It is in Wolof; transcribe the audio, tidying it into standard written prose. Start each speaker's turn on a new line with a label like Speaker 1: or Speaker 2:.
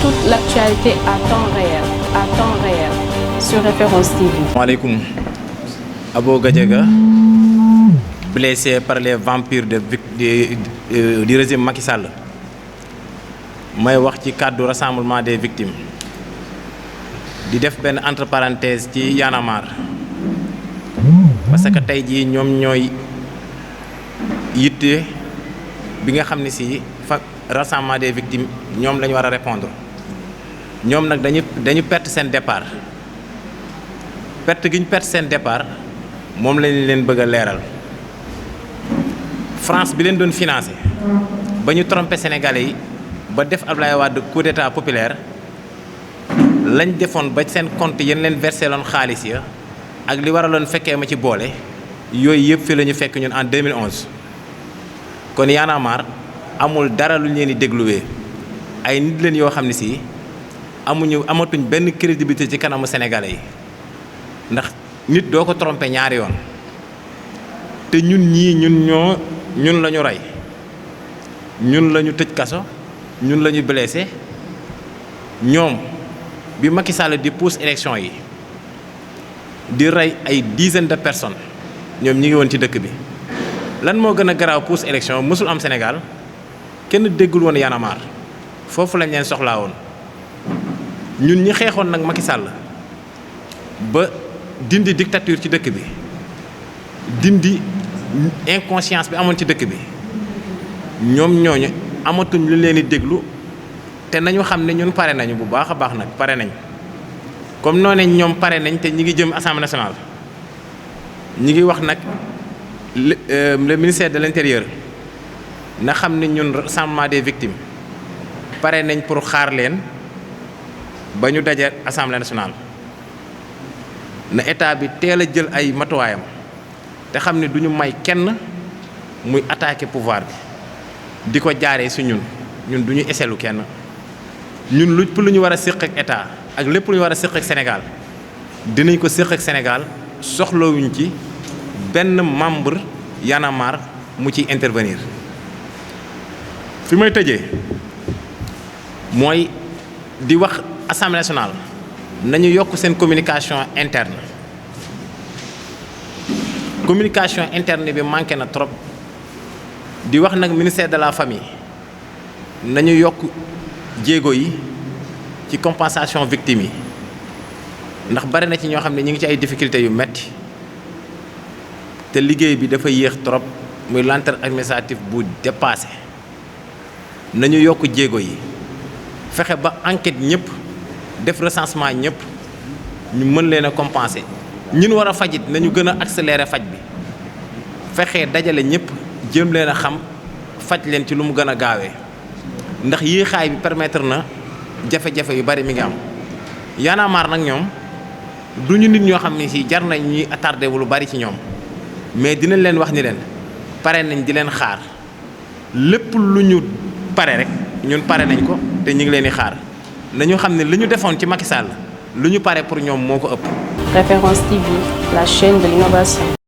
Speaker 1: toute l'actualité à temps réel, sur Référence TV.
Speaker 2: Maaleykum. Abo Gadiaga, blessé par les vampires du régime Macky Sall. may wax ci cadre rassemblement des victimes di def benn entre parenthèse ci Y'en a marre parce que tey jii ñoom ñooy yitte bi nga xam ne si fa rassemblement des victimes ñoom la ñu war a répondre ñoom nag dañu perte seen départ perte gi ñu perte seen départ moom lañ leen bëgg a leeral France bi leen doon financé ba ñu trompé Sénégalais yi ba def Abdoulaye Wade coup d'état populaire lañ defoon ba seen compte yéen leen versé loon xaalis ya ak li waraloon fekkee ma ci boole yooyu yëpp fi la ñu fekk ñun en 2011 kon Y'en a marre amul dara lu ñu leen di dégluwee ay nit leen yoo xam ne si amatuñ benn crédibilité ci kanamu Sénégalais yi ndax nit doo ko trompé ñaari yoon te ñun la ñu rey ñun la ñu tëj kaso ñun la ñu blessé ñoom bi Macky Sall di pousse élection yi di rey ay dizaines de personnes ñoom ñi ngi woon ci dëkk bi lan moo gën a garaaw pousse élection mësul am Sénégal kenn déggul woon Y'en a marre foofu lañ leen soxlaa woon ñun ñi xeexoon nag Macky Sall ba dindi dictature ci dëkk bi dindi inconscience bi amoon ci dëkk bi ñoom ñooñu amatuñ lu leen di déglu te nañu xam ne ñun pare nañu bu baax a baax nag pare nañ comme noo ne ñoom pare nañ te ñi ngi jëm assemblée nationale ñi ngi wax nag le ministère de l'intérieur na xam ne ñun rassemblement des victimes pare nañ pour xaar leen ba ñu daje assemblée nationale na état bi teel a jël ay matuwaayam te xam ne du ñu may kenn muy attaquer pouvoir bi di ko jaaree si ñun du ñu eselu kenn ñun lépp lu ñu war a séq ak état ak lépp lu ñu war a séq ak Sénégal dinañ ko séq ak Sénégal soxlawuñ ci benn membre Y'en a marre mu ciy intervenir. fi may tëjee mooy di wax assemblée nationale nañu yokk seen communication interne bi manqué na trop. di wax nag ministère de la famille nañu yokk jéego yi ci compensation victimes yi ndax bari na ci ñoo xam ne ñu ngi ci ay difficultés yu metti te liggéey bi dafa yéex trop muy lenteur administrative bu dépassé nañu yokk jéego yi fexe ba enquête ñëpp def recensement ñëpp ñu mën leen a compenser ñun war a fajit nañu gën a accélérer faj bi fexe dajale ñëpp jéem leen a xam faj leen ci lu mu gën a gaawee ndax yéexaay bi permettre na jafe-jafe yu bari mi ngi am Y'en a marre nag ñoom du ñu nit ñoo xam ne si jar nañ ñuy attardé wu lu bari ci ñoom mais dinañ leen wax ni leen pare nañ di leen xaar lépp lu ñu pare rek ñun pare nañ ko te ñu ngi leen di xaar nañu xam ne li ñu defoon ci Macky Sall lu ñu pare pour ñoom moo ko ëpp.
Speaker 1: Référence TV, la chaîne de l'innovation.